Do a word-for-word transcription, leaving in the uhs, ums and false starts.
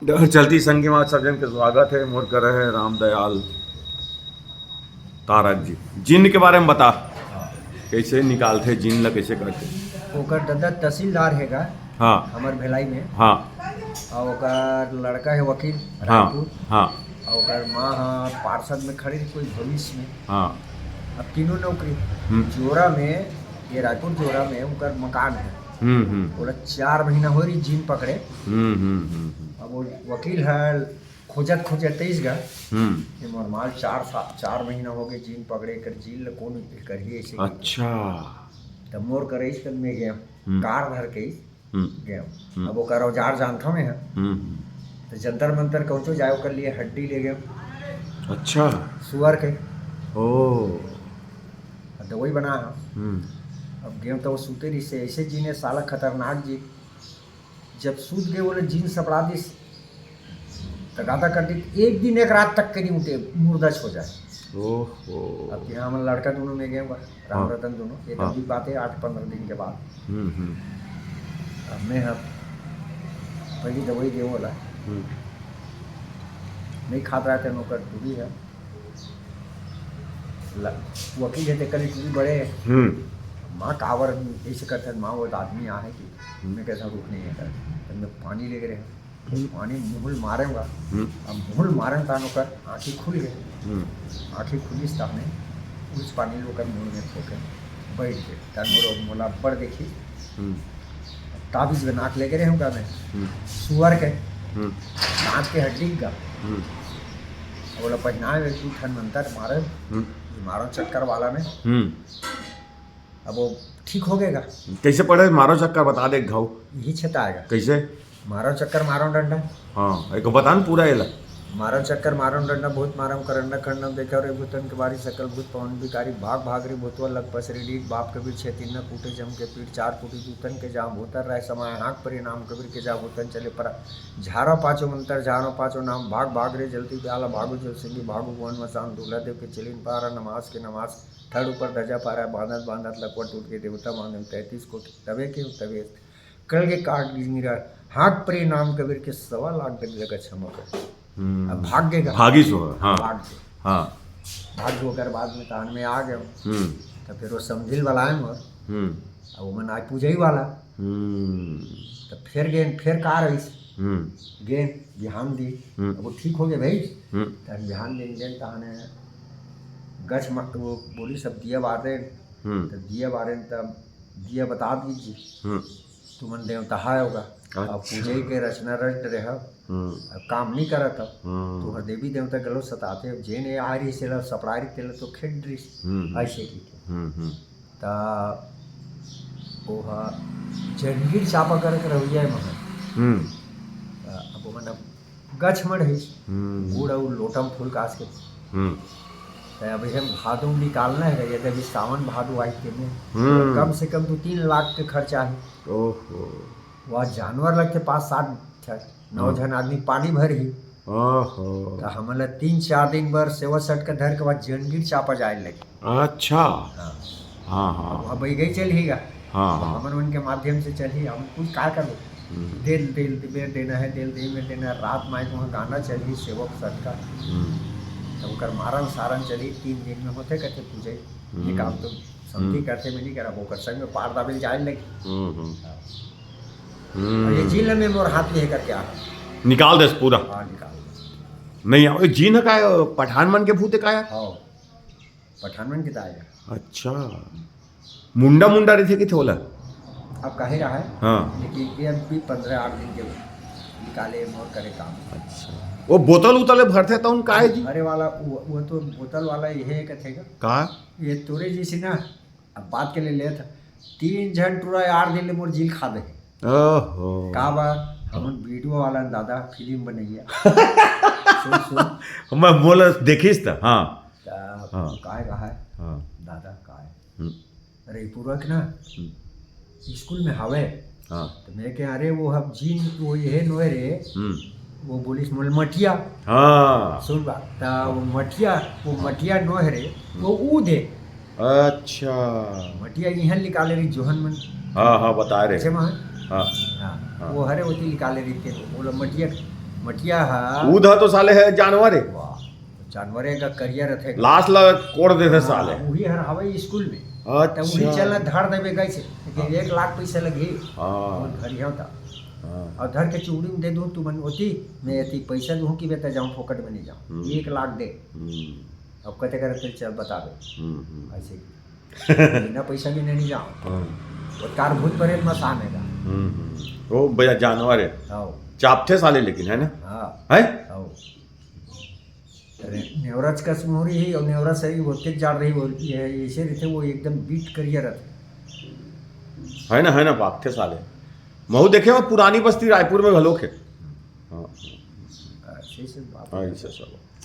डहर चलती संगी माँ, सब जन के स्वागत है। मोर करा है रामदयाल तारक जी। जिन के बारे में बता, कैसे निकालथे जिन ला, कैसे करथे? ओकर ददा तहसीलदार हे गा, हाँ। हमर भिलाई में। हाँ। और ओकर लड़का है वकील, हाँ, रायपुर। हाँ। और ओकर माँ हा पार्षद में खड़े रही कोई भविष्य में। हाँ। अब तीनों नौकरी। हम्म। जोरा में, ये रायपुर जोरा में उनकर मकान है। हम्म, हम्म। बोला चार महीना हो रही जिन पकड़े। हम्म, हम्म, हम्म, हम्म। अब वो वकील है, खोजत खोजत तेईस गा। हम्म। ये मोर माल चार सा-, चार महीना हो गए जिन पकड़े, कर जिन ल कौन करिए ऐसे। अच्छा। तब मोर करे इस तब मैं गया, हम्म। कार धर के हम्म। गया। हम्म। अब ओकर औजार जानता मैं है। हम्म, हम्म। तो जंतर मंतर कहूँचो जाए, ओकर लिए हड्डी ले गया। अच्छा। सुअर के। ओ। अब दवाई बना है। हम्म। अब गया तो वो सूते रही से ऐसे जिन हे साला खतरनाक जिन। जब सूत गए बोले जिन सपड़ा दिस, तो गादा कर दी, एक दिन एक रात तक के नहीं उठे, मुर्दा हो जाए। ओहो। अब यहाँ हमर लड़का दोनों में गए हुआ, राम हाँ। रतन दोनों, ये हाँ। तब की बात है आठ पंद्रह दिन के बाद। हम्म, हम्म। अब मैं हम पहली दवाई दे वाला। हम्म। नहीं खात रहा था नौकर, टूरी है। ल-, वकील है, तेकर टूरी बड़े। हम्म। माँ कावर ऐसे करते, माँ वो आदमी आ है कि हम्म। मैं कैसा रुक नहीं है कर। तब मैं पानी लेके रहे। हम्म। पानी मुहुल मारे हुआ। हम्म। अब मुहुल मारे तान ओकर आँखी खुल गए। हम्म। आँखी खुलिस ताने उस पानी ल ओकर मुँह में थोके बैठ गए। तान मोर मोला बड़ देखी। हम्म। ताबीज बना के लेके रहे हूँ मैं। हम्म। सुअर के। हम्म। दाँत के हड्डी का। हम्म। अब ओला पहिनाए में दू ठन मंतर मारे। हम्म। ये मारो चक्कर वाला में। हम्म। अब वो ठीक हो गएगा। कैसे पड़े मारो चक्कर बता दे घाव। यही छेता आएगा। कैसे? मारो चक्कर मारो डंडा। हाँ, एक बता न पूरा एला। मारो चक्कर मारो डंडा, भूत मारम करंडा खंडम, देखा रे भूतन के बारी सकल भूत पवन विकारी, भाग भाग रे भूतवा लग पसरी डीग, बाप कबीर छे तीन न कूटे जम के पीठ, चार फूटी जूतन के जाम भूतन रहे समाय, हाँक परी नाम कबीर के जा भूतन चले परा, झारो पाँचो मंतर झारो पाँचो नाम, भाग भाग रे जल्दी प्याला, भागो जल सिंगी, भागो भुवन मसान, दूल्हा देव के चलिन पारा, नमाज के नमाज, थड़ ऊपर धजा पारा, बांधत बांधत लकवा टूट के देवता मांगन तैंतीस कोटि, तबे के तबे कल के काट गिरा, हाँक परी नाम कबीर के सवा लाख डंडा का क्षमा कर। हम्म। अब भाग गए का? भागी सो, हाँ। भाग गए। हाँ। भाग गए, ओकर बाद में तान में आ गए। हम्म। तो फिर वो समझिल वाला है मोर। हम्म। अब वो मन आज पूजा ही वाला। हम्म। तो फिर गेन, फिर का रहीस? हम्म। गेन, बिहान दी। हम्म। अब वो ठीक हो गए भाई। हम्म। तब बिहान दिन गेन, तहाने गछ म-, वो बोली सब दिया बारे। हम्म। तो दिया बारे तब दिया बता दीजिए। हम्म। तुमन देवता है होगा। अच्छा। अब पूजा ही के रचना रच रहे हो। हम्म। अब काम नहीं करत हो। हम्म। तुहर देवी देवता गलो सताते हो। जेन ये आ रही से ला सपड़ा रही तेला तो खेड रही। हम्म, हम्म। ऐसे की के। हम्म, हम्म। ता वो हा जंगीर चापा करके रहुइया है महा। हम्म। ता अब वो मन अब गछ मड़ही। हम्म। गुड़ अउ लोटा म फूल कास के। हम्म। त अभी हम भादो म निकालना है, यदि अभी सावन भादो आई तेमे हम्म। कम से कम दू तीन लाख के खर्चा है। ओहो। वह जानवर लगते पाँच सात ठन, नौ हम्म। झन आदमी पानी भरही। ओहो। त हमन ला तीन चार दिन बर सेवा सटका धर के बाद जंगीर चापा जाए लगे। अच्छा। हाँ। हाँ, हाँ। अब वह बई गई चल ही गा। हाँ, हाँ। हमन मन के माध्यम से चल ही, हम कुछ का करबो? हम्म। दिल, दिल, दिल में देना है, दिल, दिल में देना है। रात माई को वहाँ गाना चल ही, सेवक सटका। हम्म। तो ओकर मारन सारन चल ही, तीन दिन में होते करते पूजा ही। हम्म। ये काम तो समझी हम्म। करते में नहीं करा, ओकर संग में पार दाबिल जाए लगे। हम्म, हम्म। हाँ। हम्म। और ये जिन में मोर हाथ में है करके आ। निकाल दे पूरा। हाँ, निकाल दे। नहीं, ये जिन का पठान मन के भूत का है? हाँ। पठान मन के दाई है। अच्छा। मुंडा, मुंडा रहिथे कहिथे ओला? अब काहे रहा है? हाँ। लेकिन ये अब भी पंद्रह आठ दिन के निकाले मोर करे काम। अच्छा। वो बोतल उतल भरथे तौन काहे जी? अरे वाला, वो, वो तो बोतल वाला ये है कथे का? का? ये तोरे जैसे ना, अब बात के लिए ले था। तीन झन टूरा आठ दिन ले मोर जिन खा दे। ओहो। का बा? हमन वीडियो वाला न दादा फिल्म बनैया। सुन, सुन। मैं बोला देखिस त, हाँ। त हाँ। काय कहा है? हाँ। दादा काय? हम्म। रईपुरा के ना, हम्म। स्कूल में हवे। हाँ। त मैं कहे, "अरे, वो हम जिन, वो ये नोहे रे।" हम्म। वो बोलिस, "मोल मटिया।" हाँ। सुन बा, त वो मटिया, वो मटिया नोहे रे, हम्म। वो ऊ दे। अच्छा। मटिया इहाँ निकाले रही जोहन मन। हाँ, हाँ, बताए रहे। अच्छा, वहाँ? हाँ। हाँ, हाँ। वो हरे ओती निकाले रही थे, वो लोग मटिया मटिया हा। ऊध ह तो साले हे जानवर हे। वाह, जानवर हे का करिया रथे। लाश ला कोड़ देथे साले। हाँ, उही हर हवे स्कूल में। अच्छा। त उही चल धर देबे गई से। लेकिन एक लाख पैसा लगी। हाँ। और धरिया था। हाँ। और धर के चूड़ी में दे दूँ, तू मन ओती, मैं एती पैसा दूँ कि बेटा जाऊँ, फोकट में नहीं जाऊँ। हम्म। एक लाख दे। हम्म। अब कहते करे तेरे चल बता दे। हम्म, हम्म। ऐसे कि बिना पैसा भी नहीं जाऊँ। हाँ। वो तार भूत परेत मसान है का। हम्म, हम्म। वो भैया जानवर हे। हाँ। चापथे साले लेकिन, है ना? हाँ। है? हाँ। अरे, नेवराज कस मोरी ही और नेवराज सही वो तेज जाड़ रही, वो ये ऐसे रहते, वो एकदम बीट करिया रहते। है ना, है ना, पाकथे साले। महू देखे हो पुरानी बस्ती रायपुर में घलोक हे। हाँ, ऐसे से बात हाँ, ऐसे सब।